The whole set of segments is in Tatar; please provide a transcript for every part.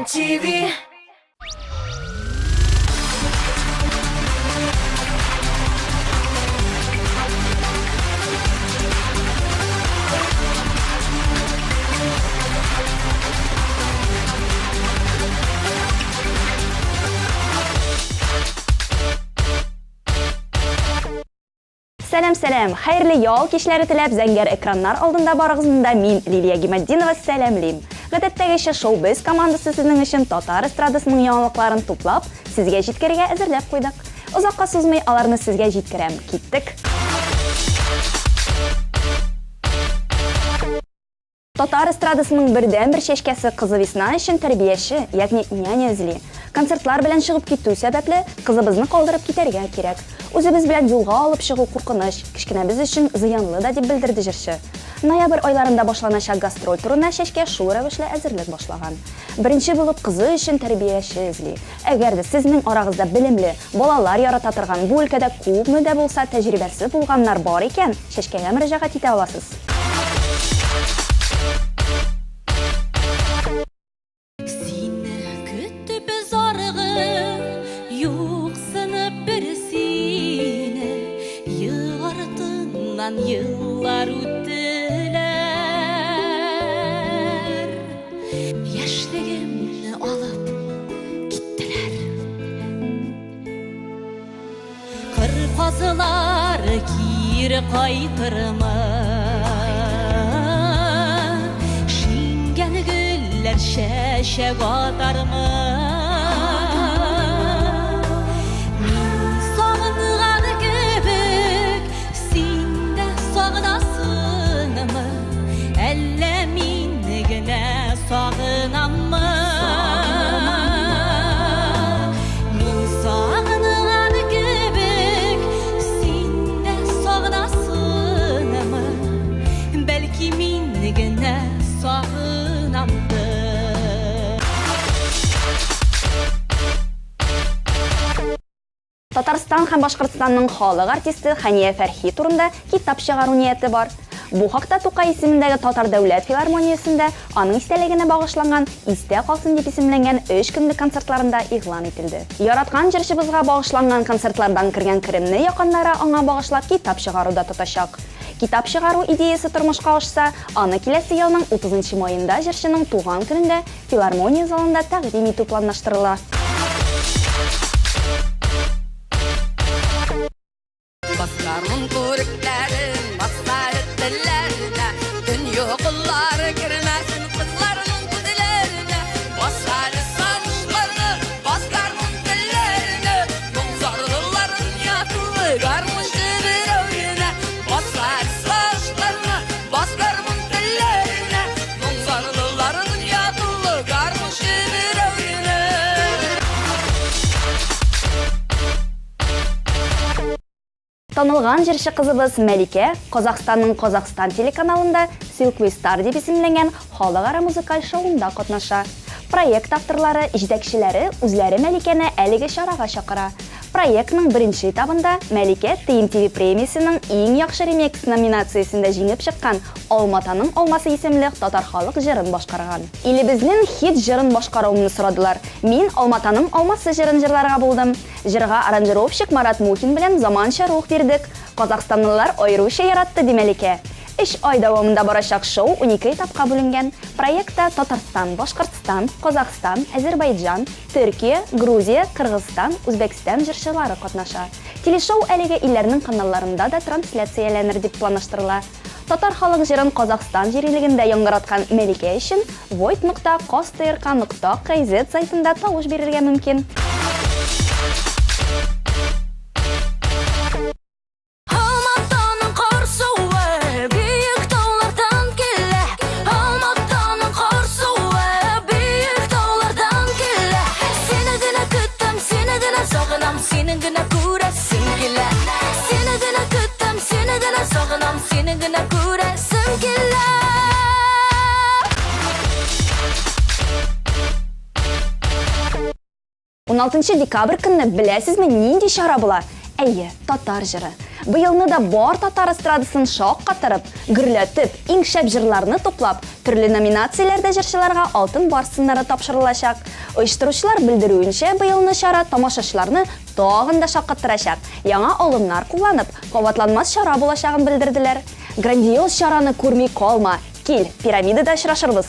TV. Сәлам, сәлам! Хәерле ял кичләре теләп, зәңгәр экраннар алдында барыгызны да мин, Лилия Гиматдинова, сәламлим. Гадәттәгечә Шоу-Без командасы сезнең өчен татар эстрадасының яңалыкларын туплап, сезгә җиткерергә әзерләп куйдык. Озакка сузмый, аларны сезгә җиткерәм. Киттек! Татар эстрадасының бердәнбер чәчкәсе кызы Весна өчен тәрбияче, ягъни няня эзли. Концертлар белән чыгып китү сәбәпле, кызыбызны калдырып китәргә кирәк. Үзебез белән юлга алып чыгу куркыныч, кечкенәбез өчен зыянлы да, дип белдерде җырчы. Ноябрь айларында башланачак гастроль турына Чәчкә шул рәвешле әзерлек башлаган. Беренче булып кызы өчен тәрбияче эзли. Әгәр дә сезнең арагызда белемле, балалар ярата торган, бу өлкәдә күпме дә булса тәҗрибәсе булганнар бар икән, Чәчкәгә мөрәҗәгать итә аласыз. Сине көтеп зарыгып, юксынып бер сине, ел артыннан еллар үттеләр. Яшьлегемне алып киттеләр. Кыр казылары кире кайтырмы? Шиңгән гөлләр чәчәк атармы? Мин сагынган кебек, син дә сагынасыңмы? Әллә мин генә сагынаммы? Мин сагынган кебек, син дә сагынасыңмы? Бәлки мин генә сагынамдыр. Татарстан һәм Башкортстанның халык артисты Хәния Фәрхи турында китап чыгару нияте бар. Бу хакта Тукай исемендәге Татар дәүләт филармониясендә аның истәлегенә багышланган Истә калсын дип исемләнгән өч көнлек концертларында игълан ителде. Яраткан җырчыбызга багышланган концертлардан кергән керемне якыннары аңа багышлап китап чыгаруда тотачак. Китап чыгару идеясе тормышка ашса, аны киләсе елның утызынчы маенда җырчының туган көнендә Филармония залында тәкъдим итү планлаштырыла. Баскармын күрекләрен, басар телләренә, Төн йокылары кермәсен кызларның күзләренә. Басар сагышларны, баскармын телләренә, Моң зарлыларын ятулы гармунчы берәүгенә. Басар сагышларны, баскармын телләренә, Моң-зарлылар дөнья тулы, гармунчы берәү генә. Танылган җырчы кызыбыз Мәликә Казахстанның Казахстан телеканалында Silk We Star дип исемләнгән халыкара музыкаль шоуында катнаша. Проект авторлары, җитәкчеләре үзләре Мәликәне әлеге чарага чакыра. Проектның беренче этабында Мәликә TMTV премиясенең Иң яхшы ремикс номинациясендә җиңеп чыккан Алматаның алмасы исемле татар халык җырын башкарган. Илебезнең хит җырын башкаруымны сорадылар. Мин Алматаның алмасы җырын җырларга булдым. Җырга аранжировщик Марат Мухин белән заманча рух бирдек. Казахстанлылар аеруча яратты, ди Мәликә. Өч ай дәвамында барачак шоу 12 этапка бүленгән. Проектта Татарстан, Башкортстан, Казахстан, Әзербайҗан, Төркия, Грузия, Кыргызстан, Үзбәкстан җырчылары катнаша. Телешоу әлеге илләрнең каналларында да трансляцияләнер дип планлаштырыла. Татар халык җырын Казахстан җирлегендә яңгыраткан Мәликә өчен void нокта kaztrk нокта kz сайтында тавыш бирергә мөмкин. Алматының қар суы биік таулардан келе. Алматының қар суы биік таулардан келе. Сені генә көтәм, сені генә сагынам, сені генә күрәсем килә. Сені генә көтәм, сені генә сагынам, сені генә күрәсем килә. 16 декабрь көнне беләсезме нинди чара була? Әйе, татар җыры. Быелны да бар татар эстрадасын шаккатырып, гөрләтеп, иң шәп җырларны туплап, төрле номинацияләрдә җырчыларга Алтын барс сыннары тапшырылачак. Оештыручылар белдерүенчә, быелны чара тамашачыларны тагын да шаккаттырачак, яңа алымнар кулланып, кабатланмас чара булачагын белдерделәр. Грандиоз чараны күрми калма, кил, Пирамидада очрашырбыз!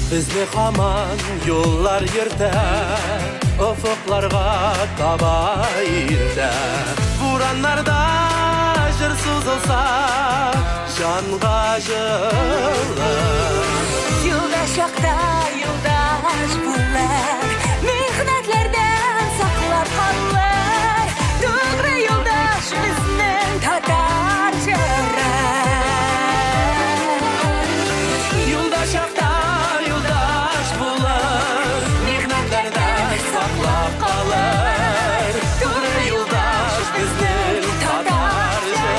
Безне һаман юллар йөртә, Офыкларга таба илтә. Бураннарда җыр сузылса, Җанга җылы. Юлда чакта юлдаш булыр, Михнәтләрдән саклап калыр, Тугры юлдаш безнең татар җыры. Юлда чакта юлдаш булыр, Михнәтләрдән саклап калыр, Тугры юлдаш безнең татар җыры.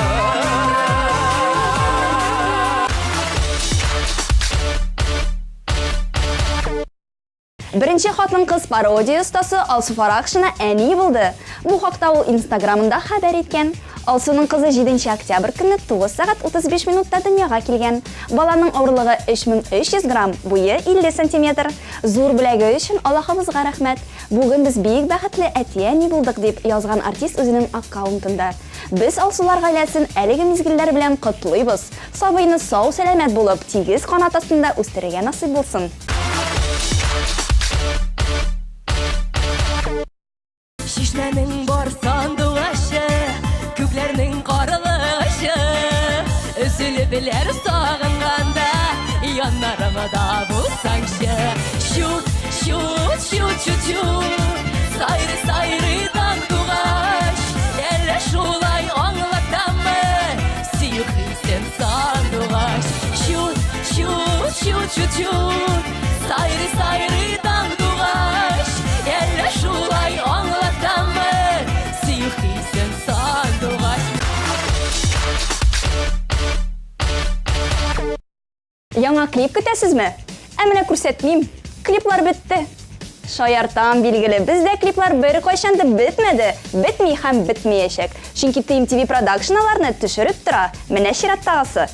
Беренче хатын-кыз пародия остасы Алсу Фаракшина әни булды. Бу хакта ул Инстаграмында хәбәр иткән. Алсуның кызы 7 октябрь көнне 9 сәгать 35 минутта дөньяга килгән. Баланың авырлыгы 3300 грамм, буе 50 сантиметр. Зур бүләге өчен Аллаһыбызга рәхмәт. Бүген без бик бәхетле әти-әни булдык, дип язган артист үзенең аккаунтында. Без Алсулар гаиләсен әлеге мизгелләр белән котлыйбыз! Сабыйны сау-сәламәт булып, тигез канат астында үстерергә насыйп булсын! Чишмәнең бар сандугачы, Күкләрнең карлыгачы, Өзелепләр сагынганда, Яннарымда булсаңчы. Чут, чут, чут, чут, чут, Сайрый, сайрый сандугач, Әллә шулай аңлатамы Сөю хисен сандугач. Чут, чут, чут, чут, чут, Сайрый, сайрый сандугач, Әллә шулай аңлатамы Сөю хисен сандугач. Яңа клип көтәсезме? Ә менә күрсәтмим. Клиплар бетте. Шаяртам, билгеле, бездә клиплар беркайчан да бетмәде, бетми һәм бетмәячәк. Чөнки TMTV Production аларны төшереп тора. Менә чираттагысы.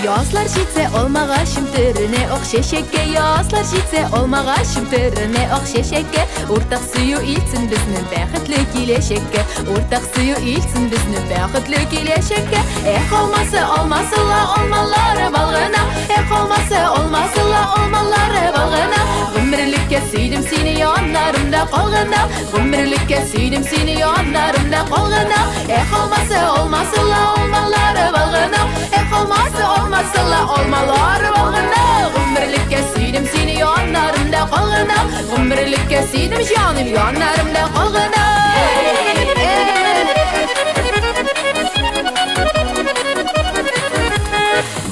Язлар җитсә алмагачым төренә ак чәчәккә. Язлар җитсә алмагачым төренә ак чәчәккә. Уртак сөю илтсен безне бәхетле киләчәккә. Уртак сөю илтсен безне бәхетле киләчәккә. Эх, алмасы, алмасы ла, алмалары бал гына. Эх, алмасы, алмасы ла, алмалары бал гына. Гомерлеккә сөйдем сине, яннарымда кал гына. Гомерлеккә сөйдем сине, яннарымда кал гына. Эх, алмасы, алмасы ла, алмалары бал гына. Эх, алмасы, алмасы ла, алмалары бал гына. Гомерлеккә сөйдем сине, яннарымда кал гына. Гомерлеккә сөйдем, җаным, яннарымда кал гына.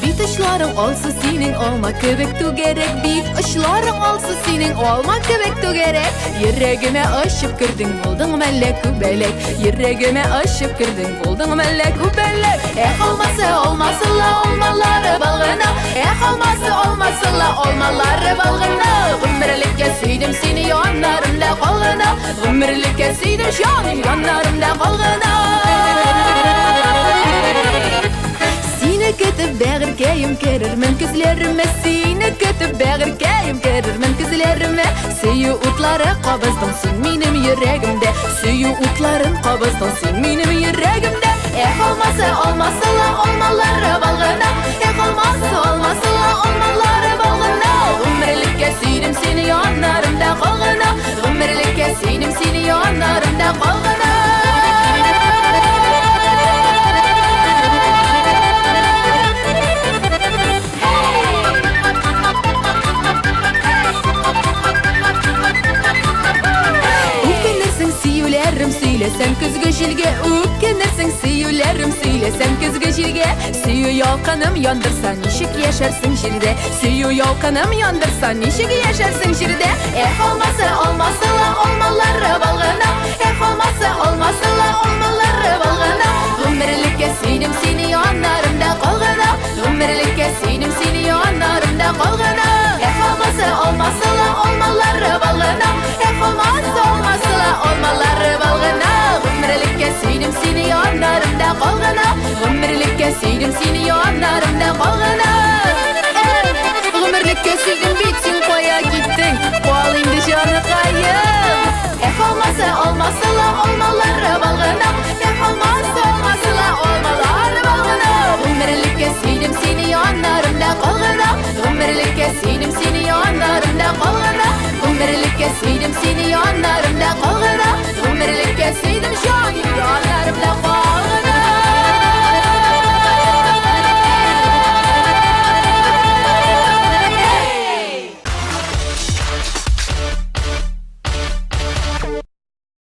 Бит очларың алсу синең алма кебек түгәрәк. Бит очларың алсу синең алма кебек түгәрәк. Йөрәгемә очып кердең, булдың мәллә күбәләк? Йөрәгемә очып кердең, булдың мәллә күбәләк? Эх, алмасы, алмасы ла, алмалары бал гына. Эх, алмасы, алмасы ла, алмалары бал гына. Гомерлеккә сөйдем сине, яннарымда кал гына. Гомерлеккә сөйдем, җаным, яннарымда кал гына. Сине көтеп, бәгырькәем, керермен көзләремә. Сине көтеп, бәгырькәем, керермен көзләремә. Сөю утлары кабыздың син минем йөрәгемдә. Сөю утларын кабыздың син минем йөрәгемдә. Эх, алмасы, алмасы ла, алмалары бал гына. Эх, алмасы, алмасы ла, алмалары бал гына. Гомерлеккә сөйдем сине, яннарымда кал гына. Гомерлеккә сөйдем сине, яннарымда кал гына. Үкенерсең, сөюләрем сөйләсәм көзгедә. көзге җилгә Үкенерсең сөюләрем сөйләсәм көзге җилгә Сөю ялкыным яндырса ничек яшәрсең җирдә Сөю ялкыным яндырса ничек яшәрсең җирдә Эх, алмасы, алмасы ла, алмалары балгына Эх, алмасы, алмасы ла, алмалары балгына Гомерлеккә сөйдем сине яннарымда калгына Гомерлеккә сөйдем сине яннарымда калгына Эх, алмасы, алмасы ла, алмалары балгына Эх, алмасы, алмасы ла, алмалары балгына Гомерлеккә сөйдем сине яннарымда калгына Гомерлеккә сөйдем сине яннарымда калгына Эх, Гомерлеккә сөйдем бит син кая киттең Кал инде җаныкаем Эх, алмасы, алмасы ла, алмалары балгына Эх, алмасы, алмасы ла, алмалары балгына Гомерлеккә сөйдем сине яннарымда калгына Гомерлеккә сөйдем сине яннарымда калгына Гомерлеккә сөйдем сине яннарымда калгына Гомерлеккә сөйдем җан яннарымда калгына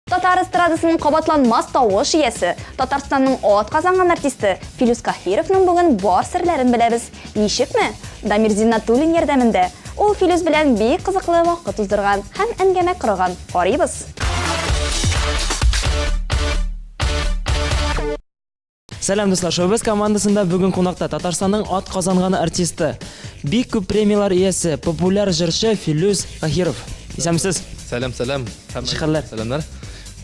Татар эстрадасының кабатланмас тавыш иясе, Татарстанның атказанган артисты Филүс Каһировның бүген бар серләрен беләбез. Ничекме? Дамир Зиннатуллин ярдәмендә. Ул Филүс белән бик кызыклы вакыт уздырган һәм әңгәмә корган. Карыйбыз. Сәлам, дуслар! Шоу-без командасында бүген кунакта Татарстанның ат казанган артисты, бик күп премияләр иясе, популяр җырчы Филүс Каһиров. Исәнмесез? Сәлам, сәлам. Ничек хәлләр? Сәламнәр.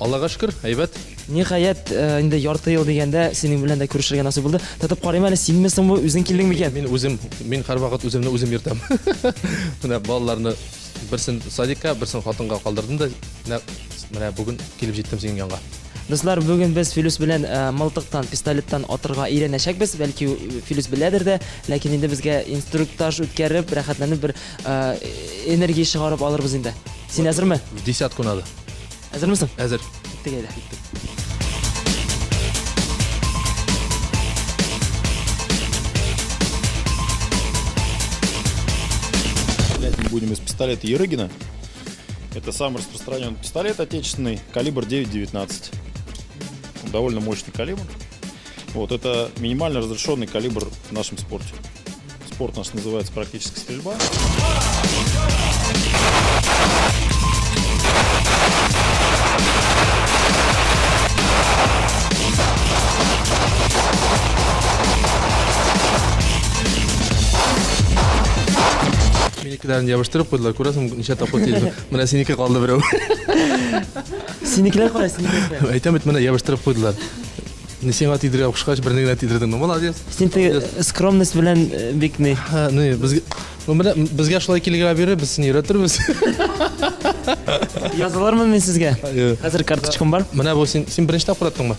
Аллага шөкер, әйбәт. Ниһаять, э, инде ярты ел дигәндә синең белән дә күрешергә насыйп булды. Тотып карыйм әле, синме соң бу, үзең килдең микән? Мин үзем, мин һәрвакыт үземне үзем йөртәм. Менә балаларны берсен садикка, берсен хатынга калдырдым да, менә, менә бүген килеп җиттем синең янга. Дуслар, бүген без Филүс белән э, мылтыктан, пистолеттан атырга өйрәнәчәкбез. Бәлки Филүс беләдер дә, ләкин инде безгә инструктаж үткәреп, рәхәтләнеп бер э, энергия чыгарып алырбыз инде. Син әзерме? В десятку надо. Әзермесең? Әзер. Киттек әйдә. Киттек. Стрелять мы будем из пистолета Ярыгина. Это самый распространенный пистолет отечественный, калибр 9,19. Довольно мощный калибр. Вот, это минимально разрешенный калибр в нашем спорте. Спорт наш называется практическая стрельба. Минекеләрен ябыштырып куйдылар, күрәсең, ничә тапкыр тиде. Менә синеке калды берәү. Синекеләр кая, синекеләр кая? Әйтәм бит, менә ябыштырып куйдылар. Не сиңа тидерергә кушкач, берне генә тидердең. Ну, молодец. Син теге скромность белән э, бик ни. Ха, ну, безгә Ну, менә безгә шулай килергә бирер, без сине өйрәтербез. Язылырмын мин сезгә. Әйе. Хәзер карточкам бар. Менә бу син син беренче тапкыр аттыңмы?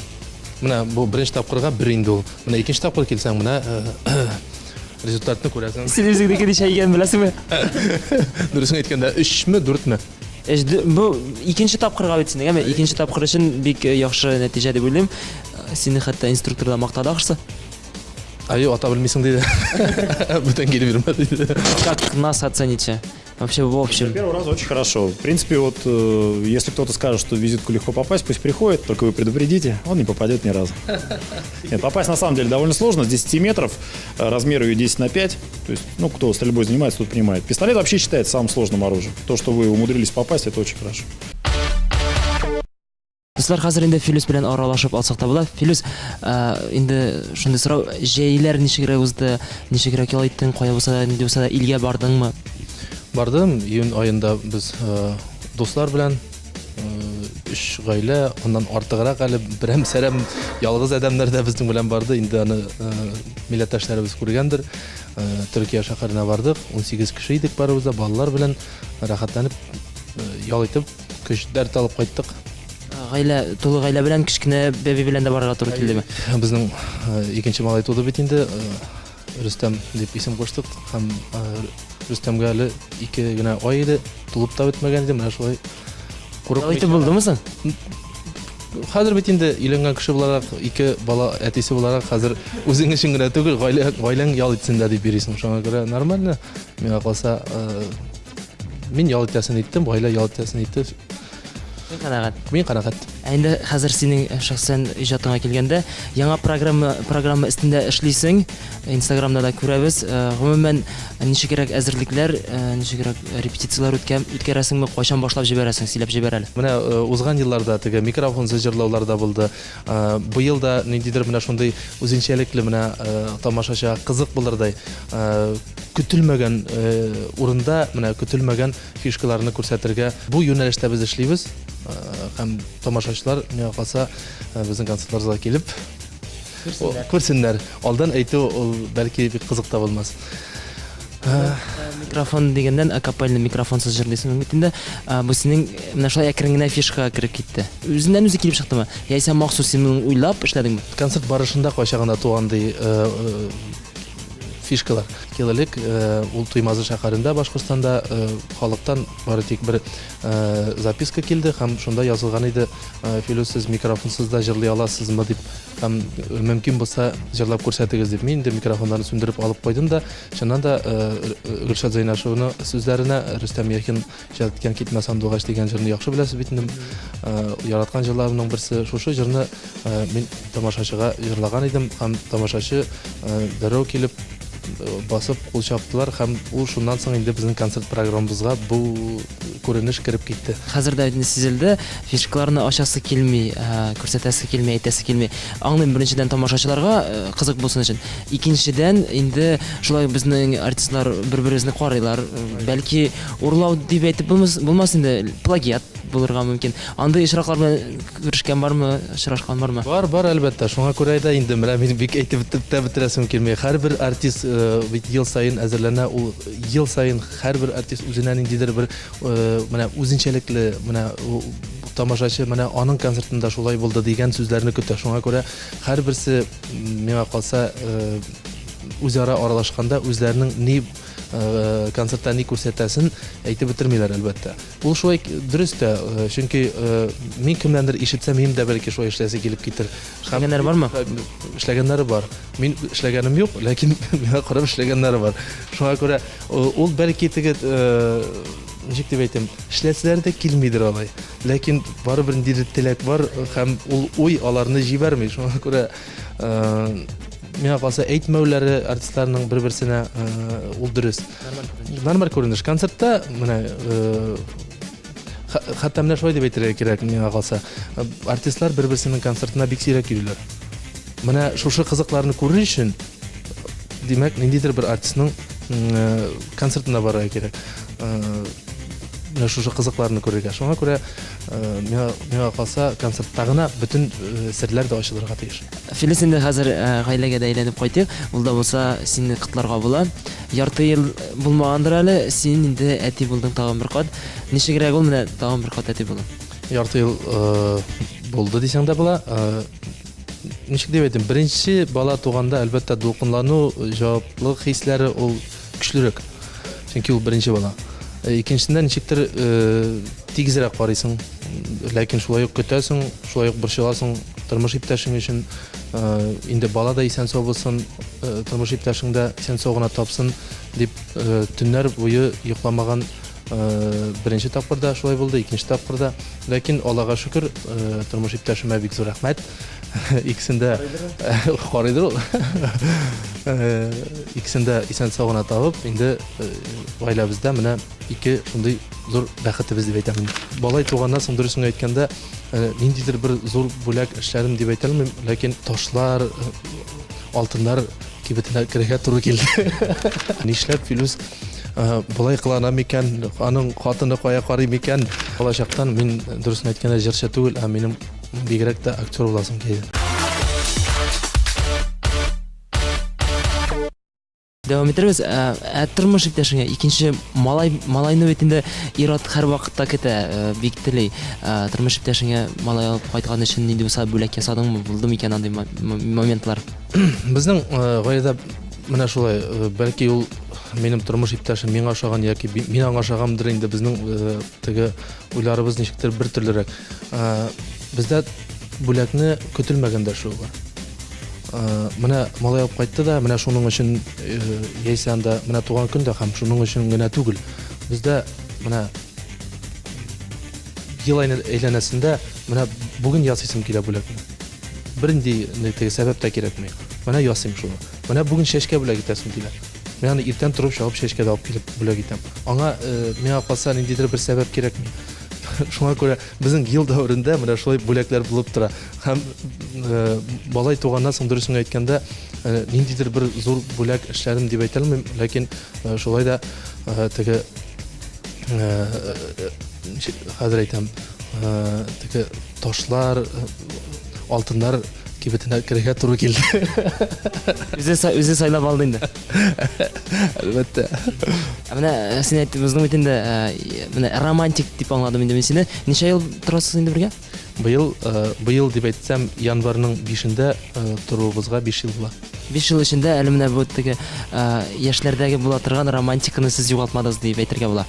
Менә бу беренче тапкырга бер инде ул. Менә икенче тапкыр килсәң, менә э, результатны күрәсең. Син үзеңнеке ничә икәнен беләсеңме? Дөресен әйткәндә, өчме, дүртме? Эш, бу икенче тапкырга бит синең, әме? Икенче тапкыр өчен бик э, яхшы нәтиҗә дип уйлыйм. Сине хәтта инструктор да мактады ахрысы. Аю, ата белмисең диде. Бүтән килеп йөрмә диде. Как нас оцените? Вообще, в общем. Первый раз очень хорошо. В принципе, вот э, если кто-то скажет, что в визитку легко попасть, пусть приходит, только вы предупредите, он не попадет ни разу. Нет, попасть на самом деле довольно сложно. С 10 метров, э, размер ее 10 на 5. То есть, ну, кто стрельбой занимается, тот понимает. Пистолет вообще считается самым сложным оружием. То, что вы умудрились попасть, это очень хорошо. Дуслар, хәзер инде Филүс белән аралашып алсак та була. Филүс, э, инде шундый сорау, җәйләр ничегрәк узды, ничегрәк ял иттең, кая булса да, нинди булса да илгә бардыңмы? Бардым, июнь аенда без э, дуслар белән э, өч гаилә, аннан артыграк әле берәм-сәрәм ялгыз адәмнәр дә безнең белән барды. Инде аны милләттәшләребез күргәндер. Төркия шәһәренә бардык. 18 кеше идек барыбыз да, балалар белән рәхәтләнеп ял итеп, көч дәрт алып кайттык. Гаилә, тулы гаилә белән кечкенә бәби белән дә барырга туры килдеме? Безнең икенче малай туды бит инде. Рөстәм дип исем куштык һәм Рөстәмгә әле ике генә ай иде, тулып та бетмәгән иде, менә шулай курыкмыйча. Итеп булдымы соң? Хәзер бит инде өйләнгән кеше буларак, ике бала әтисе буларак, хәзер үзең өчен генә түгел, гаилә, гаиләң ял итсен дә дип йөрисең. Шуңа күрә нормально. Миңа калса, мин ял итәсен иттем, гаилә ял итәсен итте. Мин канәгать. Мин канәгать. Ә инде хәзер синең шәхсән иҗатыңа килгәндә, яңа программа программа өстендә эшлисең, Инстаграмда да күрәбез. Гомумән, ничегрәк әзерлекләр, ничегрәк репетицияләр үткән, үткәрәсеңме, кайчан башлап җибәрәсең, сөйләп җибәр әле. Менә узган елларда теге микрофонсыз җырлаулар да булды. Быел да ниндидер менә шундый үзенчәлекле менә тамашачыга кызык булырдай, көтелмәгән урында менә көтелмәгән фишкаларны күрсәтергә бу юнәлештә без эшлибез. Һәм тамашачылар, миңа калса, безнең концертларыбызга килеп күрсеннәр. Күрсеннәр. Алдан әйтү ул бәлки бик кызык та булмас. Микрофон дигәннән, акапельный микрофонсыз җырлыйсың бит инде. Бу синең менә шулай әкрен генә фишкага кереп китте. Үзеннән үзе килеп чыктымы? Яисә махсус син моны уйлап эшләдеңме? Концерт барышында кайчагында туган ди фишкалар. Ел элек ул Туймазы шәһәрендә, Башкортстанда халыктан бары тик бер записка килде һәм шунда язылган иде, Филүс, сез микрофонсыз да җырлый аласызмы дип һәм мөмкин булса җырлап күрсәтегез дип. Мин инде микрофоннарны сүндереп алып куйдым да, чыннан да Гөлшат Зәйнашеваның сүзләренә Рөстәм Яхин иҗат иткән Китмә сандугач дигән җырны яхшы беләсез бит инде. Яраткан җырларымның берсе. Шушы җырны мин тамашачыга җырлаган идем һәм тамашачы дәррәү килеп басып кул чаптылар һәм ул шуннан соң инде безнең концерт программабызга бу күренеш кереп китте. Хәзер дә инде сизелде, фишкаларны ачасы килми, күрсәтәсе килми, әйтәсе килми. Аңлыйм, беренчедән, тамашачыларга кызык булсын өчен. Икенчедән, инде шулай безнең артистлар бер-беребезне карыйлар. Бәлки, урлау дип әйтеп булмас, булмас инде, плагиат булырга мөмкин. Андый очраклар белән күрешкән бармы, очрашкан бармы? Бар, бар, әлбәттә. Шуңа күрә дә инде менә мин бик әйтеп тә бетерәсем килми. Һәрбер артист э, бит ел саен әзерләнә, ул ел саен һәрбер артист үзенә ниндидер бер э, менә үзенчәлекле, менә тамашачы менә аның концертында шулай булды дигән сүзләрне көтә. Шуңа күрә һәрберсе миңа калса э, үзара аралашканда үзләренең ни концертта ни күрсәтәсен әйтеп бетермиләр, әлбәттә. Ул шулай дөрес тә, чөнки мин кемнәндер ишетсәм, минем дә бәлки шулай эшләсе килеп китер. Эшләгәннәре бармы? Эшләгәннәре бар. Мин эшләгәнем юк, ләкин миңа карап эшләгәннәре бар. Шуңа күрә ул бәлки теге ничек дип әйтим, эшләселәре дә килмидер алай. Ләкин барыбер ниндидер теләк бар һәм ул уй аларны җибәрми. Шуңа күрә миңа калса әйтмәүләре артистларның бер-берсенә ул дөрес. Нормаль күренеш. Концертта менә хәтта менә шулай дип әйтергә кирәк миңа калса. Артистлар бер-берсенең концертына бик сирәк йөриләр. Менә шушы кызыкларны күрер өчен, димәк, ниндидер бер артистның концертына барырга кирәк. Менә шушы кызыкларны күрергә. Шуңа күрә миңа, миңа калса, концертта гына бөтен серләр дә ачылырга тиеш. Филис, инде хәзер гаиләгә дә әйләнеп кайтыйк. Ул да булса сине котларга була. Ярты ел булмагандыр әле, син инде әти булдың тагын бер кат. Ничегрәк ул менә тагын бер кат әти булу? Ярты ел булды дисәң дә була. Ничек дип әйтим, беренче бала туганда, әлбәттә, дулкынлану, җаваплылык хисләре ул көчлерәк. Чөнки ул беренче бала. Икенчесендә ничектер тигезрәк карыйсың, ләкин шулай ук көтәсең, шулай ук борчыласың тормыш иптәшең өчен. Инде бала да исән-сау булсын, тормыш иптәшең дә исән-сау гына тапсын дип төннәр буе йокламаган беренче тапкыр да шулай булды, икенче тапкыр да. Ләкин Аллага шөкер, тормыш иптәшемә бик зур рәхмәт. Икесен дә карыйдыр ул. Икесен дә исән-сау гына табып, инде гаиләбездә менә ике шундый зур бәхетебез дип әйтәм. Малай туганнан соң, дөресен әйткәндә, ниндидер бер зур бүләк эшләдем дип әйтә алмыйм, ләкин ташлар, алтыннар кибетенә керергә туры килде. Нишләп Филүс болай кылана микән, аның хатыны кая карый микән? Балачактан мин, дөресен әйткәндә, җырчы түгел, ә минем бигрәк тә актер буласым килде. Дәвам итәрбез. Ә, ә тормыш иптәшеңә икенче малай, малайны бит инде ир-ат һәрвакытта көтә, э, бик тели. Ә, тормыш иптәшеңә малай алып кайткан өчен нинди булса бүләк ясадыңмы? Булды микән андый моментлар? Безнең э, гаиләдә менә шулай, э, бәлки ул минем тормыш иптәшем миңа ошаган яки мин аңа ошаганмдыр инде, безнең теге уйларыбыз ничектер бер төрлерәк. Бездә бүләкне көтелмәгәндә шул бар. Менә малай алып кайтты да, менә шуның өчен яисә анда менә туган көн дә һәм шуның өчен генә түгел. Бездә менә Ел әйләнәсендә менә бүген ясыйсым килә бүләкне. Бернинди теге сәбәп тә кирәкми. Менә ясыйм шуны. Менә бүген чәчкә бүләк итәсем килә. Мин аны иртән торып чабып чәчкә дә алып килеп бүләк итәм. Аңа э, миңа калса ниндидер бер сәбәп кирәкми. Шуңа күрә безнең ел дәверендә менә шулай бүләкләр булып тора. Һәм э, балай туганнан соң дөресен әйткәндә, э, ниндидер бер зур бүләк эшләдем дип әйтә алмыйм, ләкин э, шулай да э, теге э, хәзер әйтәм, э, теге ташлар, э, алтыннар кибетенә керергә туры килде. Үзе үзе сайлап алды инде. Әлбәттә. Ә менә э, син әйттең, безнең бит инде менә романтик дип аңладым инде мин сине. Ничә ел торасыз инде бергә? Быел, быел дип әйтсәм, январьның 5-ендә торуыбызга 5 ел була. 5 ел эчендә әле менә бу теге яшьләрдәге була торган романтиканы сез югалтмадыгыз дип әйтергә була.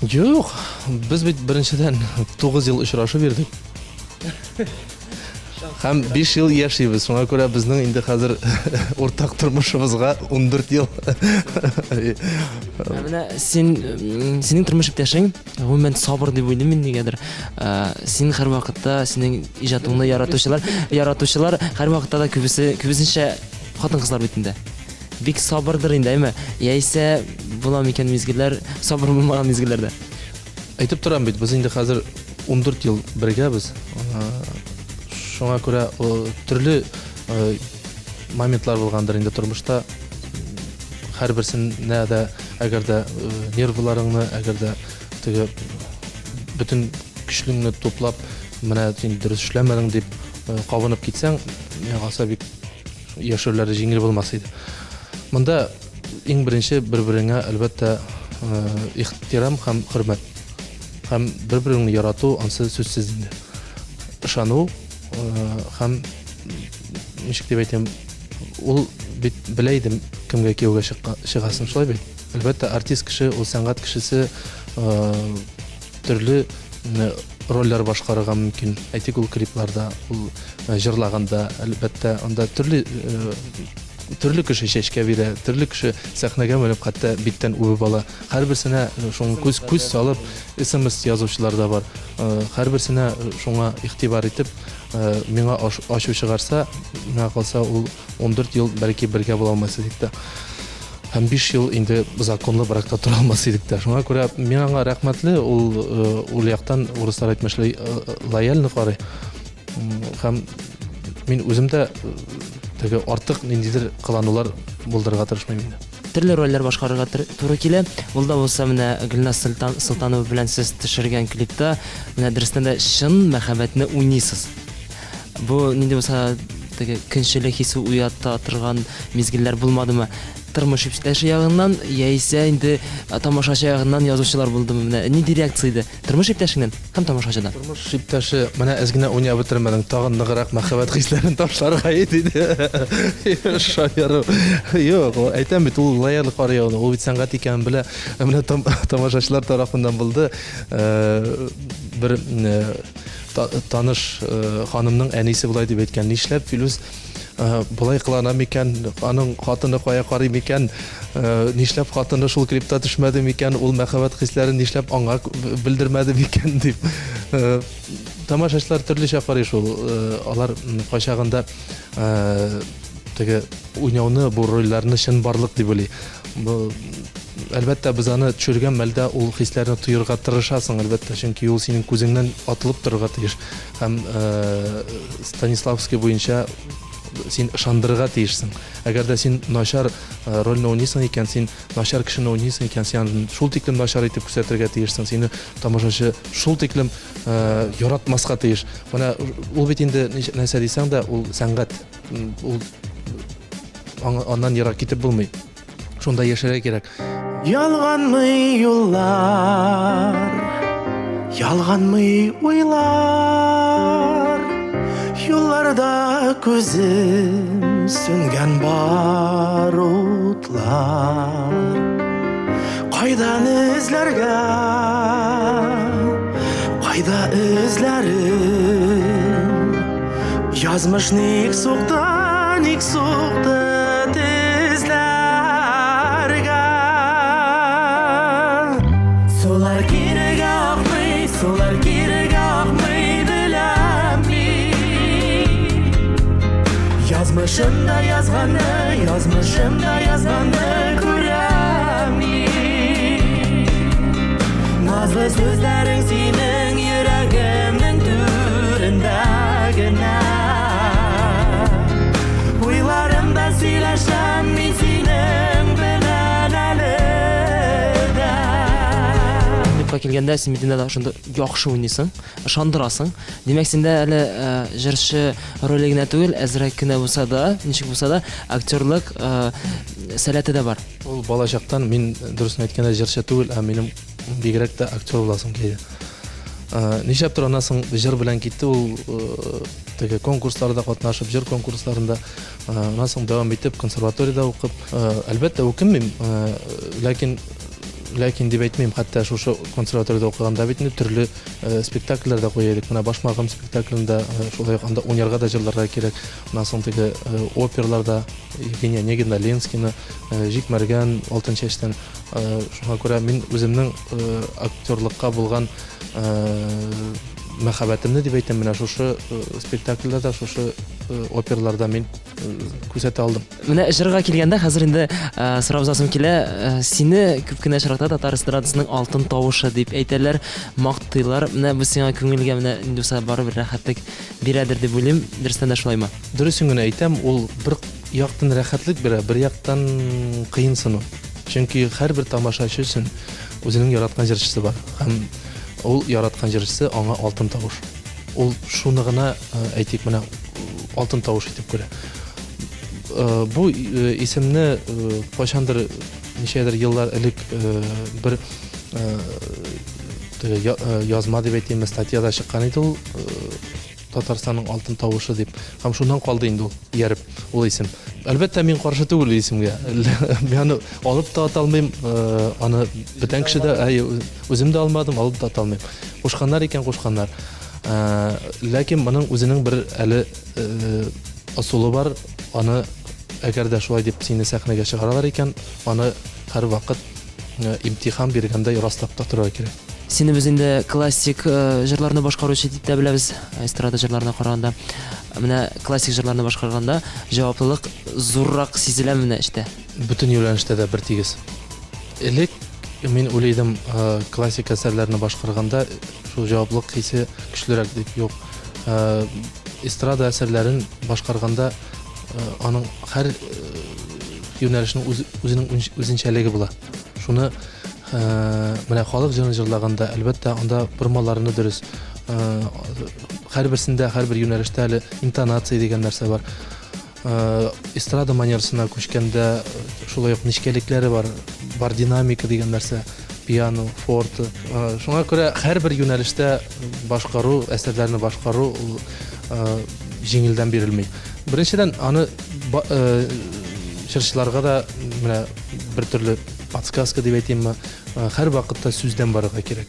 Юк, без бит беренчедән 9 ел очрашып йөрдек. Һәм 5 ел яшибез. Шуңа күрә безнең инде хәзер уртак тормышыбызга 14 ел. Ә менә син синең тормыш иптәшең гомумән сабыр дип уйлыйм мин нигәдер. Син һәрвакытта синең иҗатыңны яратучылар, яратучылар һәрвакытта да күбесе күбесенчә хатын-кызлар бит инде. Бик сабырдыр инде, әйме? Яисә була микән мизгелләр, сабыр булмаган мизгелләрдә? Әйтеп торам бит, без инде хәзер 14 ел бергәбез. Шуңа күрә төрле моментлар булгандыр инде тормышта. Һәрберсенә дә, әгәр дә нервыларыңны, әгәр дә теге бөтен көчлеңне туплап, менә син дөрес эшләмәдең дип кабынып китсәң, миңа калса бик яшәүләре җиңел булмас иде. Монда иң беренче бер-береңә, әлбәттә, ихтирам һәм хөрмәт. Һәм бер-береңне ярату, ансы сүзсез инде. Ышану һәм ничек дип әйтәм, ул бит белә иде кемгә кияүгә чыгасын, шулай бит? Әлбәттә, артист кеше, ул сәнгать кешесе, төрле рольләр башкарырга мөмкин. Әйтик, ул клипларда, ул җырлаганда, әлбәттә, анда төрле төрле кеше чәчкә бирә, төрле кеше сәхнәгә менеп хәтта биттән үбеп ала. Һәрберсенә шуңа күз күз салып смс язучылар да бар. Һәрберсенә шуңа игътибар итеп, миңа ачу чыгарса, миңа калса ул 14 ел бәлки бергә була алмас идек тә. Һәм 5 ел инде законлы бракта тора алмас идек тә. Шуңа күрә мин аңа рәхмәтле, ул ул яктан урыслар әйтмешли лояльно карый. Һәм мин үзем дә теге артык ниндидер кыланулар булдырырга тырышмыйм инде. Төрле рольләр башкарырга туры килә. Ул да булса менә Гөлназ Солтанова белән сез төшергән клипта менә дөрестән дә чын мәхәббәтне уйныйсыз. Бу нинди булса теге көнчелек хисе уята торган мизгелләр булмадымы? Тормыш иптәше ягыннан, яисә инде тамашачы ягыннан язучылар булдымы? Менә нинди реакция иде тормыш иптәшеңнән һәм тамашачыдан? Тормыш иптәше, менә әз генә уйнап бетермәдең, тагын ныграк мәхәббәт хисләрен ташларга иде диде. Шаяру. Юк, әйтәм бит, ул лояль карый аны, ул бит сәнгать икәнен белә. Ә менә тамашачылар тарафыннан булды. Бер таныш ханымның әнисе болай дип әйткән, нишләп Филүс болай кылана микән, аның хатыны кая карый микән, нишләп хатыны шул клипта төшмәде микән, ул мәхәббәт хисләрен нишләп аңа белдермәде микән дип. Тамашачылар төрлечә карый шул. Алар кайчагында теге уйнауны, бу рольләрне чынбарлык дип уйлый. Бу әлбәттә, без аны төшергән мәлдә ул хисләрне тоерга тырышасың, әлбәттә, чөнки ул синең күзеңнән атылып торырга тиеш. Һәм Станиславский буенча син ышандырырга тиешсең. Әгәр дә син начар рольне уйныйсың икән, син начар кешене уйныйсың икән, син аны шул тиклем начар итеп күрсәтергә тиешсең, сине тамашачы шул тиклем яратмаска тиеш. Менә ул бит инде нәрсә дисәң дә, ул сәнгать. Ул аннан ерак китеп булмый. Шунда яшәргә кирәк. Ялганмый юллар, ялганмый уйлар, юлларда күзем сүнгән бар утлар. Кайдан эзләргә, кайда эзләрем? Язмыш ник сукты, ник сукты тезләргә? Сулар кирегә акмый, сулар кирегә Язмышымда язганны, язмышымда язганны күрәм мин. Назлы сүзләрең синең йөрәгемнең түрендә генә. Уйларымда сөйләшәм мин синең белән әле дә. Клипка килгәндә, син бит инде шунда яхшы уйныйсың, ышандырасың. Димәк, синдә әле э, җырчы роле генә түгел, әзрәк кенә булса да, ничек булса да, актерлык э, сәләте дә бар. Ул балачактан мин дөресен әйткәндә җырчы түгел, ә минем бигрәк тә актер буласым килде. Э, нишләптер аннан соң җыр белән китте ул э, теге конкурсларда катнашып, җыр конкурсларында. Э, аннан соң дәвам итеп консерваториядә укып, әлбәттә, үкенмим, ләкин ләкин дип әйтмим, хәтта шушы консерваториядә укыганда бит инде төрле спектакльләр дә куя идек. Менә Башмагым спектаклендә шулай ук анда уйнарга да җырларга кирәк. Аннан соң теге операларда Евгений Онегинда, Ленскийны, Җик Мәргән, Алтын чәчтән. Шуңа күрә мин үземнең актерлыкка булган мәхәббәтемне дип әйтәм, менә шушы спектакльләрдә, шушы операларда мин күрсәтә алдым. Менә җырга килгәндә, хәзер инде сорап узасым килә, сине күп кенә очракта татар эстрадасының алтын тавышы дип әйтәләр, мактыйлар. Менә бу сиңа күңелгә менә нинди булса барыбер рәхәтлек бирәдер дип уйлыйм. Дөрестән дә шулаймы? Дөресен генә әйтәм, ул бер яктан рәхәтлек бирә, бер яктан кыенсыну. Чөнки һәрбер тамашачы өчен үзенең яраткан җырчысы бар. Һәм ул яраткан җырчысы аңа алтын тавыш. Ул шуны гына, әйтик, менә алтын тавыш итеп күрә. Бу исемне кайчандыр ничәдер еллар элек бер язма дип әйтимме, статьяда чыккан иде ул Татарстанның алтын тавышы дип. Һәм шуннан калды инде ул, ияреп, ул исем. Әлбәттә, мин каршы түгел исемгә. Мин аны алып та ата алмыйм, аны бүтән кеше дә, әйе, үзем дә алмадым, алып та ата алмыйм. Кушканнар икән, кушканнар. Ләкин моның үзенең бер әле ысулы бар. Аны әгәр дә шулай дип сине сәхнәгә чыгаралар икән, аны һәрвакыт имтихан биргәндәй раслап та торырга кирәк. Сине без инде классик җырларны башкаручы дип тә беләбез, эстрада җырларына караганда. Менә классик җырларны башкарганда җаваплылык зуррак сизеләме менә эштә? Бөтен юнәлештә дә бертигез. Элек мин уйлый идем, классик әсәрләрне башкарганда шул җаваплылык хисе көчлерәк дип. Юк. Эстрада әсәрләрен башкарганда аның һәр юнәлешнең үз, үзенең үзенчәлеге була. Шуны менә халык җырын җырлаганда, әлбәттә, анда бормаларны дөрес, һәрберсендә, һәрбер юнәлештә әле интонация дигән нәрсә бар. Эстрада манерасына күчкәндә шулай ук нечкәлекләре бар, бар динамика дигән нәрсә, пиано, форте. Шуңа күрә һәрбер юнәлештә башкару, әсәрләрне башкару ул җиңелдән бирелми. Беренчедән, аны җырчыларга да менә бер төрле подсказка дип әйтимме, һәрвакытта сүздән барырга кирәк.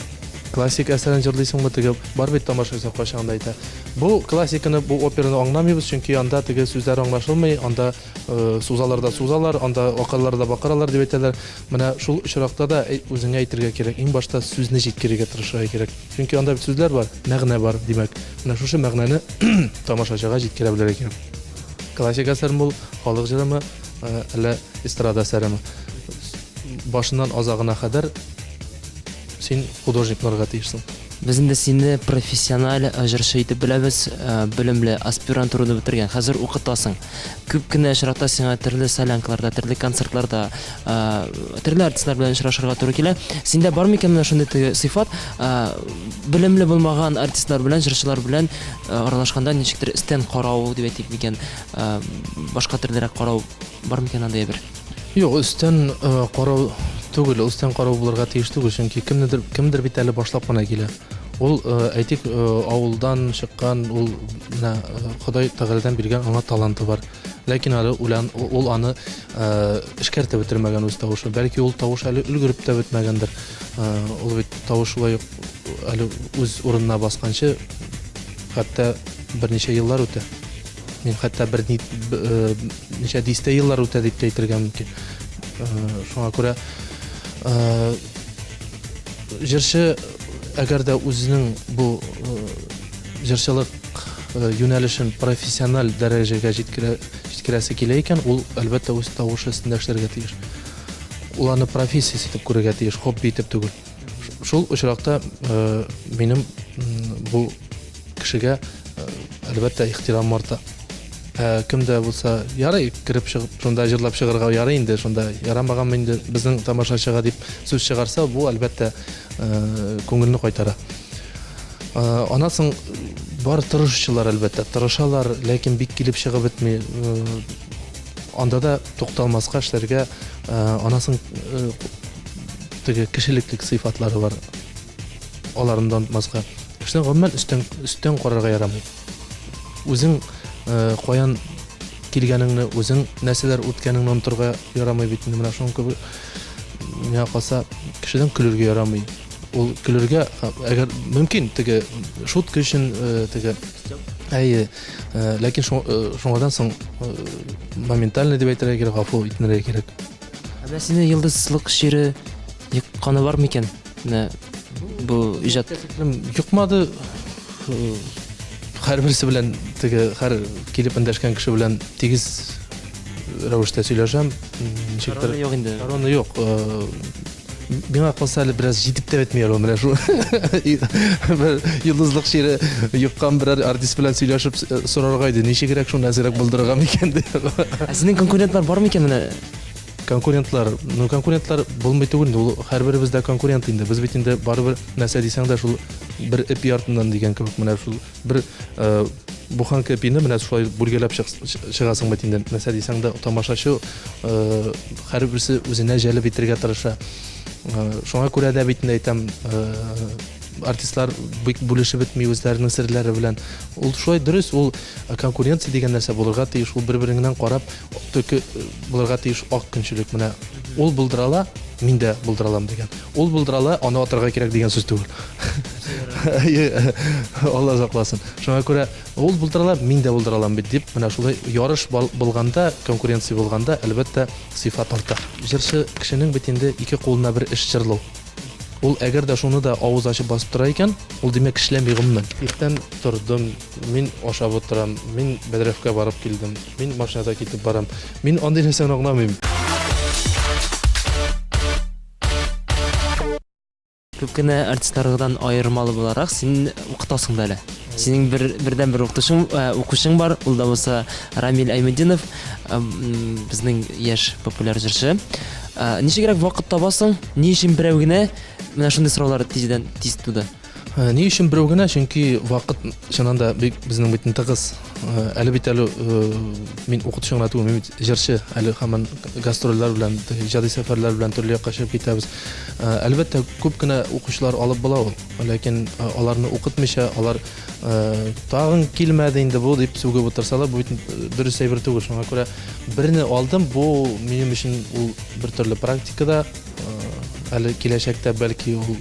Классик әсәрен җырлыйсыңмы, теге бар бит тамашачы кайчагында әйтә. Бу классиканы, бу операны аңламыйбыз, чөнки анда теге сүзләр аңлашылмый, анда э, сузалар да сузалар, анда акыралар да бакыралар дип әйтәләр. Менә шул очракта да үзеңә әйтергә кирәк, иң башта сүзне җиткерергә тырышырга кирәк. Чөнки анда бит сүзләр бар, мәгънә бар, димәк. Менә шушы мәгънәне тамашачыга җиткерә белергә кирәк. Классик әсәрме ул, халык җырымы, э, әллә эстрада әсәреме? Башыннан азагына кадәр Син художник булырга тиешсең. Без инде сине профессиональ җырчы итеп беләбез, белемле, аспирантураны бетергән, хәзер укытасың. Күп кенә очракта сиңа төрле солянкаларда, төрле концертларда, төрле артистлар белән очрашырга туры килә. Синдә бар микән менә шундый теге сыйфат, белемле булмаган артистлар белән, җырчылар белән аралашканда ничектер өстән карау дип әйтик микән, башка төрлерәк карау бар микән андый әйбер? Юк, өстән карау түгел, өстән карау булырга тиеш түгел, чөнки кемнедер, кемдер бит әле башлап кына килә. Ул, әйтик, авылдан чыккан, ул менә Ходай Тәгаләдән биргән аңа таланты бар. Ләкин әле үлән, ул аны эшкәртеп бетермәгән үз тавышы. Бәлки ул тавыш әле өлгереп тә бетмәгәндер. Ул бит тавыш шулай ук әле үз урынына басканчы хәтта берничә еллар үтә. Мин хәтта бер ни, э, ничә дистә еллар үтә дип тә әйтергә мөмкин. Э, шуңа күрә э, җырчы әгәр дә үзенең бу җырчылык юнәлешен профессиональ дәрәҗәгә җиткерә, җиткерәсе килә икән, ул, әлбәттә, үз тавышы өстендә эшләргә тиеш. Ул аны профессиясе итеп күрергә тиеш, хобби итеп түгел. Шул очракта минем бу кешегә, әлбәттә, ихтирамым арта. Ә кем дә булса, ярый, кереп чыгып, шунда җырлап чыгарга ярый инде, шунда ярамаганмы инде безнең тамашачыга дип сүз чыгарса, бу, әлбәттә, күңелне кайтара. Аннан соң бар тырышучылар, әлбәттә, тырышалар, ләкин бик килеп чыгып бетми. Анда да тукталмаска эшләргә, аннан соң теге кешелеклек сыйфатлары бар. Аларны да онытмаска. Кешене гомумән өстән, өстән карарга ярамый. Үзең э, каян килгәнеңне, үзең нәрсәләр үткәнеңне онытырга ярамый бит инде. Менә шуның кебек миңа калса, кешедән көлергә ярамый. Ул көлергә, әгәр мөмкин, теге шутка өчен э, теге әйе, э, ләкин шуңардан соң моментально дип әйтергә кирәк, гафу итенергә кирәк. Ә менә сине йолдызлык чире йокканы бар микән? Менә бу иҗат йокмады. Һәрберсе белән теге һәр килеп эндәшкән кеше белән тигез рәвештә сөйләшәм. Ничектер. Корона юк инде. Корона юк. Миңа калса әле бераз җитеп тә бетми әле менә шул. Бер йолдызлык чире йоккан берәр артист белән сөйләшеп сорарга иде, ничегрәк шуны әзрәк булдырырга микән дип. Ә синең конкурентлар бар микән менә? Конкурентлар, ну конкурентлар булмый түгел инде, ул һәрберебез дә конкурент инде. Без бит инде барыбер нәрсә дисәң дә шул бер эпи артыннан дигән кебек менә шул бер э, буханка эпине менә шулай бүлгәләп чыгасың бит инде. Нәрсә дисәң дә тамашачы э, һәрберсе үзенә җәлеп итәргә тырыша. Э, шуңа күрә дә бит инде әйтәм, артистлар бик бүлешеп бетми үзләренең серләре белән. Ул шулай дөрес, ул конкуренция дигән нәрсә булырга тиеш, ул бер-береңнән карап төке булырга тиеш ак көнчелек. Менә ул булдыра ала, мин дә булдыра алам дигән. Ул булдыра ала, аны атарга кирәк дигән сүз түгел. Алла сакласын. Шуңа күрә ул булдыра ала, мин дә булдыра алам бит дип, менә шулай ярыш булганда, конкуренция булганда, әлбәттә, сыйфат арта. Җырчы кешенең бит инде ике кулына бер эш җырлау. Ул әгәр дә шуны да авыз ачып басып тора икән, ул димәк эшләми гомумән. Иртән тордым, мин ашап утырам, мин бәдрәфкә барып килдем, мин машинада китеп барам. Мин андый нәрсәне аңламыйм. Күп кенә артистлардан аермалы буларак, син укытасың да әле. Синең бер бердән-бер укытучың, э, укучың бар, ул да булса Рамил Айметдинов, э, безнең яшь популяр җырчы. Э, ничегрәк вакыт табасың? Ни өчен берәү генә? Менә шундый сораулар тиздән тиз туды. Э, ни өчен берәү генә? Чөнки вакыт чыннан да бик безнең бит тыгыз. Э, әле бит әле мин укытучы гына түгел, мин бит җырчы. Әле һаман гастрольләр белән, иҗади сәфәрләр белән төрле якка чыгып китәбез. Әлбәттә, күп кенә укучылар алып була ул. Ләкин аларны укытмыйча, алар тагын килмәде инде бу дип сүгеп утырсалар, бу бит дөрес әйбер түгел. Шуңа күрә берне алдым, бу минем өчен ул бер төрле практикада, әле киләчәктә бәлки ул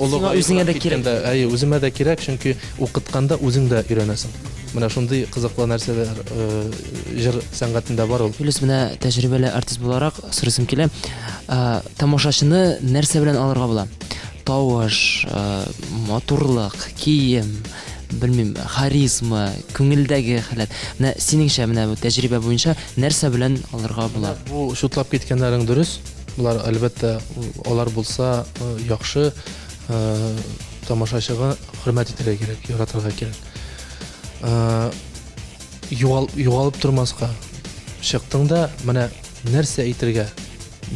Сиңа үзеңә дә кирәк. Әйе, үземә дә кирәк, чөнки укытканда үзең дә өйрәнәсең. Менә шундый кызыклы нәрсәләр җыр сәнгатендә бар ул. Филүс, менә тәҗрибәле артист буларак сорыйсым килә, тамашачыны нәрсә белән алырга була? Тавыш, матурлык, кием, белмим, харизма, күңелдәге халәт. Менә синеңчә, менә бу тәҗрибә буенча нәрсә белән алырга була? Бу чутлап киткәннәрең дөрес. Болар, әлбәттә, алар булса яхшы, тамашачыга хөрмәт итәргә кирәк, яратырга кирәк. Югал, югалып тормаска. Чыктың да, менә нәрсә әйтергә,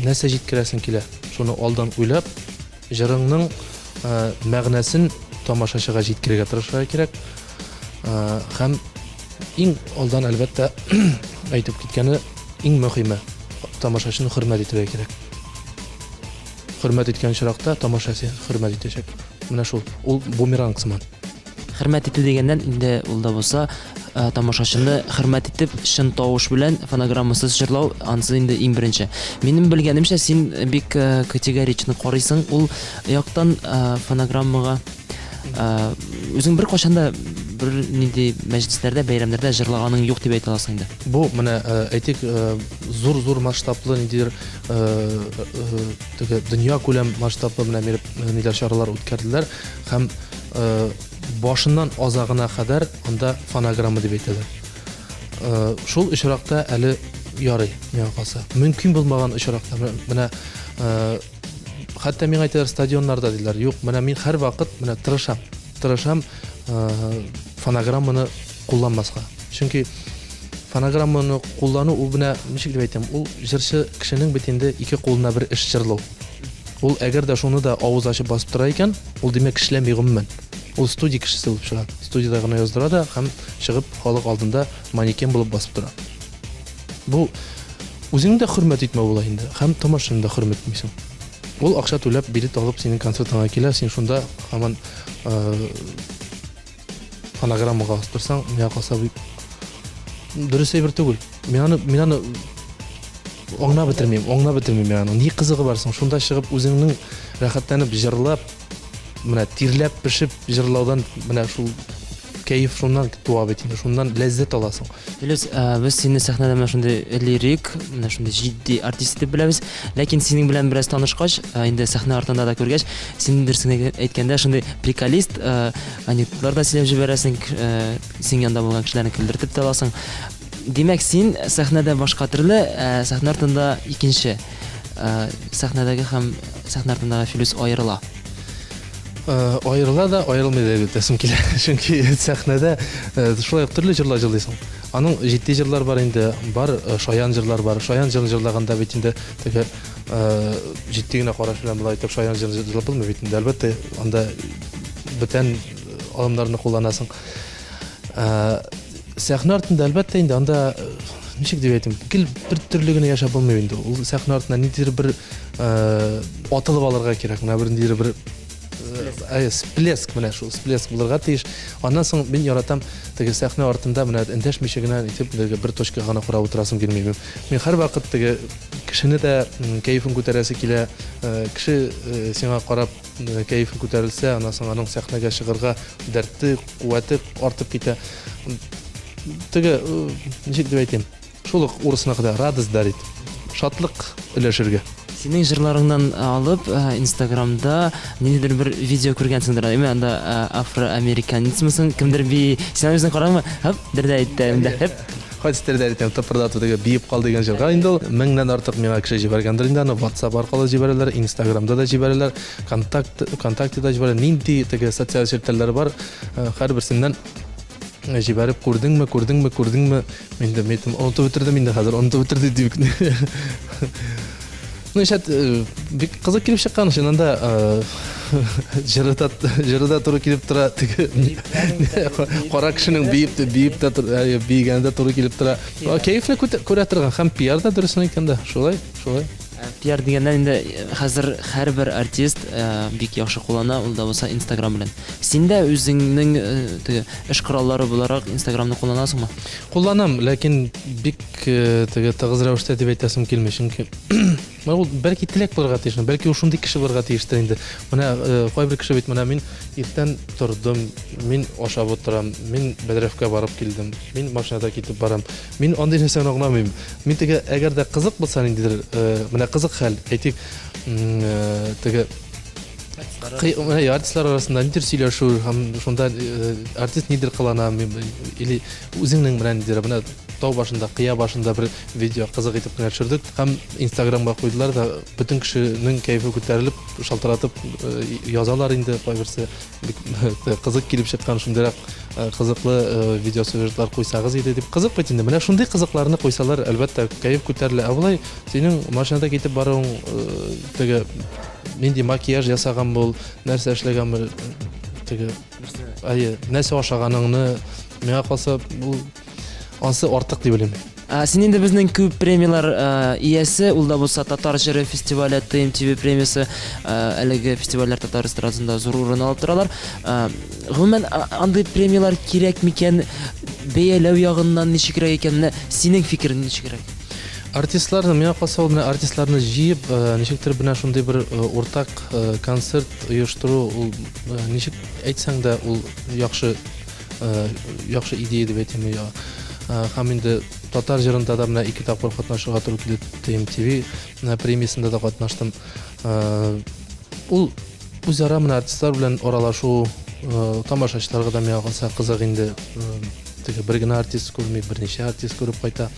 нәрсә җиткерәсең килә, шуны алдан уйлап, Җырыңның мәгънәсен тамашачыга җиткерергә тырышырга кирәк. Һәм иң алдан, әлбәттә, әйтеп киткәне, иң мөһиме, тамашачыны хөрмәт итәргә кирәк. Хөрмәт иткән очракта тамаша сине хөрмәт итәчәк. Менә шул. Ул бумеранг сыман. Хөрмәт итү дигәннән, инде ул да булса, э, тамашачыны хөрмәт итеп, чын тавыш белән, фонограммасыз җырлау, анысы инде иң беренче. Минем белгәнемчә, син бик э, категорично карыйсың ул яктан э, фонограммага. Үзең бер кашан да бер нинди мәҗлесләрдә, бәйрәмнәрдә җырлаганың юк дип әйтә аласың инде. Бу менә әйтик, зур-зур масштаблы ниндидер теге дөнья күләм масштаблы менә ниләр чаралар үткәрделәр һәм. башыннан азагына кадәр анда фонограмма дип әйтәләр. Шул очракта әле ярый, миңа калса. Мөмкин булмаган очракта менә хәтта миңа әйтәләр стадионнарда диләр. Юк, менә мин һәрвакыт менә тырышам. Тырышам фонограмманы кулланмаска. Чөнки фонограмманы куллану ул менә ничек дип әйтәм, ул җырчы кешенең бит инде ике кулына бер эш җырлау. Ул әгәр дә шуны да авыз ачып басып тора икән, ул димәк эшләми гомумән. Ул студия кешесе булып чыга. Студиядә генә яздыра да һәм чыгып халык алдында манекен булып басып тора. Бу үзеңне дә хөрмәт итмәү була инде һәм тамашачыны да хөрмәт итмисең. Ул акча түләп билет алып синең концертыңа килә, син шунда һаман фонограммага бастырсаң, миңа калса бу дөрес әйбер түгел. Мин аны мин аны аңлап бетермим, аңлап бетермим мин аны. Ни кызыгы бар соң? Шунда чыгып үзеңнең рәхәтләнеп җырлап, менә тирләп пешеп җырлаудан менә шул кәеф шуннан туа бит инде, шуннан ләззәт аласың. Филүс, без сине сәхнәдә менә шундый лирик, менә шундый җитди артист итеп беләбез. Ләкин синең белән бераз танышкач, инде сәхнә артында да күргәч, син дөресен әйткәндә шундый приколист, анекдотлар да сөйләп җибәрәсең, синең янында булган кешеләрне көлдертеп тә аласың. Димәк, син сәхнәдә башка төрле, ә сәхнә артында икенче. Сәхнәдәге һәм сәхнә артындагы Филүс аерыла. Аерыла да, аерылмый да дип әйтәсем килә. Чөнки сәхнәдә шулай ук төрле җырлар җырлыйсың. Аның җитди җырлар бар инде, бар шаян җырлар бар. Шаян җырын җырлаганда бит инде теге җитди генә караш белән болай итеп шаян җыр җырлап булмый бит инде. Әлбәттә, анда бүтән алымнарны кулланасың. Сәхнә артында, әлбәттә инде, анда ничек дип әйтим, гел бер төрле генә яшәп булмый инде. Ул сәхнә артында ниндидер бер атылып алырга кирәк, менә бер ниндидер бер всплеск, менә шул всплеск булырга тиеш. Аннан соң мин яратам теге сәхнә артында менә эндәшмичә генә итеп теге бер точкага гына карап утырасым килми. Мин һәрвакыт теге кешене дә кәефен күтәрәсе килә. Кеше сиңа карап кәефе күтәрелсә, аннан соң аның сәхнәгә чыгарга дәрте, куәте артып китә. Теге, ничек дип әйтим, шул ук урысныкы да радость дарит, шатлык өләшергә. Синең җырларыңнан алып, Инстаграмда ниндидер бер видео күргәнсеңдер, әйме, анда афроамериканецмысың, кемдер бии, син аны үзең карадыңмы? Һып, дер дә итте, инде, һып. Кайсы телдә әйтәм, тыпырдату теге биеп кал дигән җырга инде ул меңнән артык миңа кеше җибәргәндер инде аны WhatsApp аркылы җибәрәләр, Инстаграмда да җибәрәләр, Контакт, ВКонтактеда җибәрәләр. Нинди теге социаль челтәрләр бар, һәрберсеннән җибәреп күрдеңме, күрдеңме, күрдеңме? Инде мин әйтәм, онытып бетердем инде хәзер, онытып бетерде дип. Ну, ишәт, бик кызык килеп чыккан, чыннан да җыры да җыры да туры килеп тора, теге кара кешенең биеп тә биеп тә биегәне дә туры килеп тора. Кәефне күрә торган һәм пиар да дөресен әйткәндә, шулай, шулай. Пиар дигәннән инде хәзер һәрбер артист бик яхшы куллана, ул да булса Инстаграм белән. Син дә үзеңнең теге эш кораллары буларак Инстаграмны кулланасыңмы? Кулланам, ләкин бик теге тыгыз рәвештә дип әйтәсем килми, чөнки менә ул бәлки теләк булырга тиеш, бәлки ул шундый кеше булырга тиештер инде. Менә кайбер кеше бит менә мин иртән тордым, мин ашап утырам, мин бәдрәфкә барып килдем, мин машинада китеп барам. Мин андый нәрсәне аңламыйм. Мин теге әгәр дә кызык булса ниндидер, менә кызык хәл, әйтик, теге артистлар арасында нидер сөйләшү һәм шунда артист нидер кылана или үзеңнең белән нидер менә тау башында, кыя башында бер видео кызык итеп кенә төшердек һәм Инстаграмга куйдылар да, бөтен кешенең кәефе күтәрелеп, шалтыратып язалар инде кайберсе. Бик кызык килеп чыккан, шундыйрак кызыклы видеосюжетлар куйсагыз иде дип. Кызык бит инде. Менә шундый кызыкларны куйсалар, әлбәттә, кәеф күтәрелә. Ә болай синең машинада китеп баруың, теге нинди макияж ясаган бул, нәрсә эшләгән бул, теге әйе, нәрсә ашаганыңны, миңа калса, бу ансы артык дип уйлыйм. Син инде безнең күп премияләр иясе, ул да булса Татар җыры фестивале, ТМТВ премиясе, әлеге фестивальләр татар эстрадасында зур урын алып торалар. Гомумән, андый премияләр кирәк микән? Бәяләү ягыннан ничегрәк икән? Менә синең фикерең ничегрәк? Артистларны, миңа калса, ул менә артистларны җыеп, ничектер менә шундый бер уртак концерт оештыру, ул ничек әйтсәң дә, ул яхшы яхшы идея дип әйтәм я. Һәм инде татар җырында да менә ике тапкыр катнашырга туры килде ТМТВ премиясендә дә катнаштым. Ул үзара менә артистлар белән аралашу, Тамашачыларга да миңа калса кызык инде. Теге бер генә артист күрми, берничә артист күреп кайта.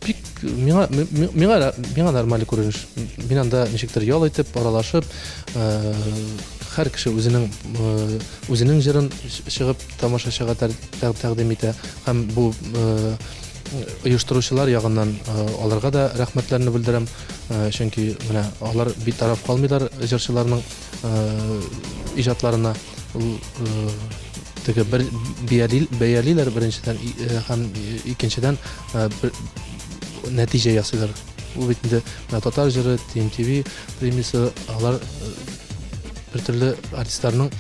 Бик миңа миңа миңа нормаль күренеш. Мин анда ничектер ял итеп, аралашып, һәр кеше үзенең үзенең җырын чыгып тамашачыга тәкъдим итә һәм бу оештыручылар ягыннан аларга да рәхмәтләрне белдерәм. Чөнки менә алар битараф калмыйлар җырчыларның иҗатларына. Ул теге бер бәялиләр беренчедән һәм икенчедән нәтиҗә ясыйлар. Ул бит инде менә татар җыры, TMTV премиясе, алар бер төрле артистларның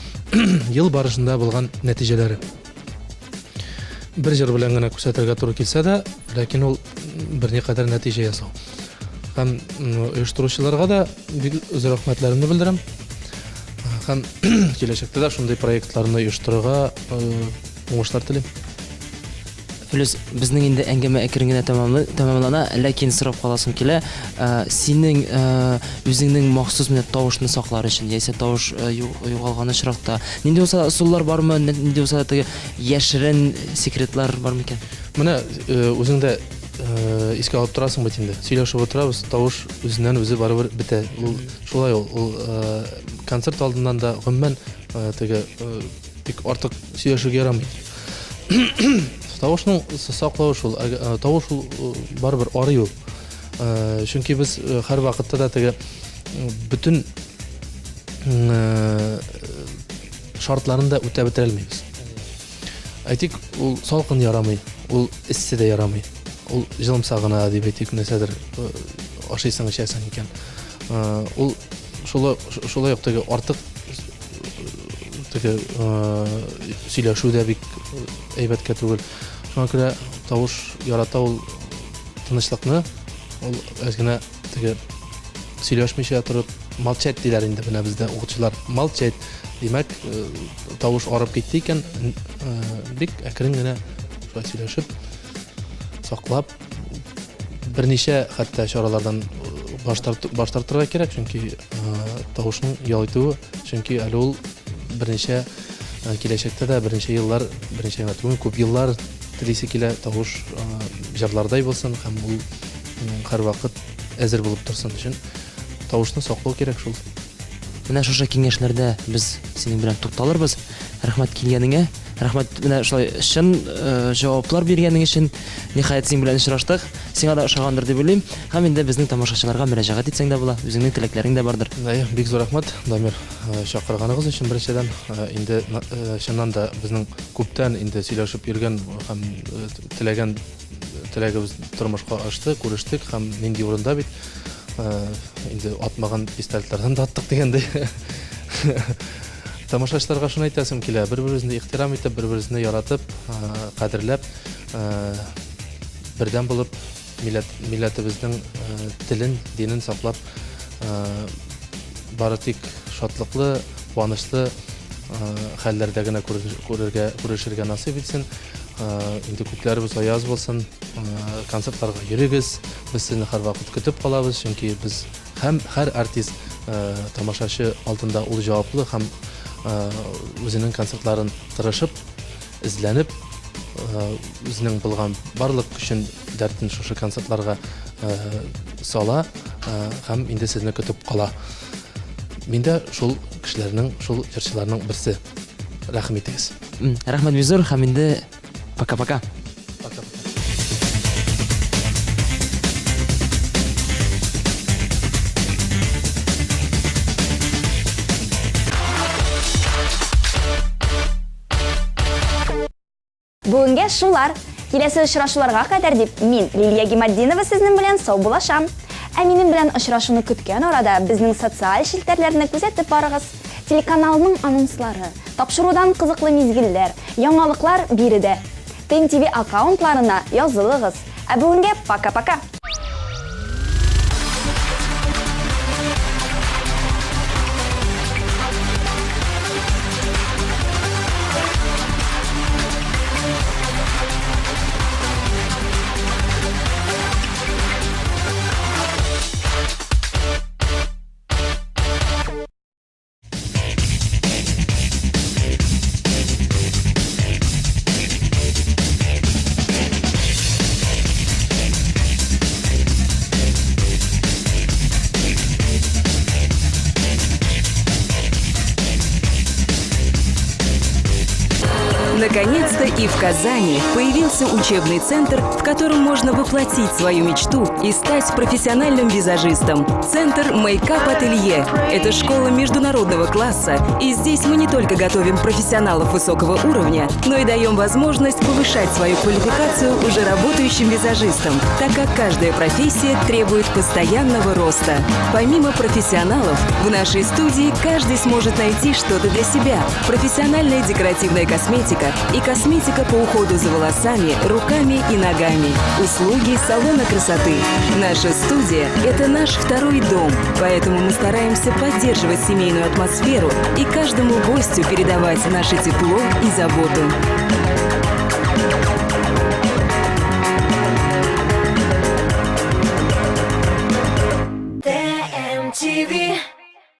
ел барышында булган нәтиҗәләре. Бер җыр белән генә күрсәтергә туры килсә дә, ләкин ул берникадәр нәтиҗә ясау. Һәм оештыручыларга да бик зур рәхмәтләремне белдерәм. Һәм киләчәктә дә шундый проектларны оештырырга уңышлар телим. Флүс, безнең инде әңгәмә әкрен генә тәмамлана, ләкин сорап каласым килә, синең үзеңнең махсус менә тавышны саклар өчен, яисә тавыш югалган очракта, нинди булса да ысуллар бармы, нинди булса да теге яшерен секретлар бар микән? Менә үзең дә искә алып торасың бит инде. Сөйләшеп утырабыз, тавыш үзеннән үзе барыбер бетә. Ул шулай ул, ул концерт алдыннан да гомумән теге бик артык сөйләшергә ярамый. Тавышның саклавы шул, тавыш ул барыбер арый ул. Чөнки без һәр вакытта да теге бөтен шартларын да үтәп бетерә алмыйбыз. Әйтик, ул салкын ярамый, ул эссе дә ярамый. Ул җылымса гына дип әйтик, нәрсәдер ашыйсың, эчәсең икән. Ул шулай шулай ук теге артык теге сөйләшү дә бик әйбәткә түгел. Шуңа күрә тавыш ярата ул тынычлыкны, ул әз генә теге сөйләшмичә торып, молчать диләр инде менә бездә укытучылар. Молчать. Димәк, тавыш арып китте икән, бик әкрен генә шулай сөйләшеп, саклап, берничә хәтта чаралардан баш тартырга кирәк, чөнки тавышның ял итүе, чөнки әле ул берничә киләчәктә дә берничә еллар, берничә генә түгел, күп еллар телисе килә, тавыш җырлардай булсын һәм ул һәрвакыт әзер булып торсын өчен тавышны саклау кирәк шул. Менә шушы киңәшләрдә без синең белән тукталырбыз. Рәхмәт килгәнеңә. Рәхмәт менә шулай чын э, җаваплар биргәнең өчен. Ниһаять синең белән очраштык. Сиңа да ошагандыр дип уйлыйм. Һәм инде безнең тамашачыларга мөрәҗәгать итсәң дә була. Үзеңнең теләкләрең дә бардыр. Әйе, бик зур рәхмәт, Дамир, э, чакырганыгыз өчен беренчедән. Э, инде чыннан да безнең күптән инде сөйләшеп йөргән һәм теләгән теләгебез тормышка ашты, күрештек һәм нинди урында бит инде атмаган пистолетлардан да аттык дигәндәй. Тамашачыларга шуны әйтәсем килә, бер-беребезне ихтирам итеп, бер-беребезне яратып, кадерләп, бердәм булып, милләт, милләтебезнең телен, динен саклап, бары тик шатлыклы, куанычлы хәлләрдә генә күрергә, күрешергә насыйп итсен. Инде күкләребез аяз булсын, концертларга йөрегез, без сезне һәрвакыт көтеп калабыз, чөнки без һәм һәр артист тамашачы алдында ул җаваплы һәм үзенең концертларын тырышып, эзләнеп, үзенең булган барлык көчен, дәртен шушы концертларга сала һәм инде сезне көтеп кала. Мин дә шул кешеләрнең, шул җырчыларның берсе. Рәхим итегез. Рәхмәт бик зур һәм инде пока-пока. Бүгенгә шулар. Киләсе очрашуларга кадәр дип, мин, Лилия Гиматдинова сезнең белән саубуллашам. Ә минем белән очрашуны көткән арада безнең социаль челтәрләрне күзәтеп барыгыз. Телеканалның анонслары, тапшырудан кызыклы мизгелләр, яңалыклар биредә. ТНТV аккаунтларына язылыгыз. Ә бүгенгә пока-пока! Наконец-то и в Казани появился учебный центр, в котором можно воплотить свою мечту и стать профессиональным визажистом. Центр Мейкап Ателье – это школа международного класса, и здесь мы не только готовим профессионалов высокого уровня, но и даем возможность повышать свою квалификацию уже работающим визажистам, так как каждая профессия требует постоянного роста. Помимо профессионалов, в нашей студии каждый сможет найти что-то для себя. Профессиональная декоративная косметика и косметика по уходу за волосами, руками и ногами. Услуги салона красоты. Наша студия – это наш второй дом, поэтому мы стараемся поддерживать семейную атмосферу и каждому гостю передавать наше тепло и заботу.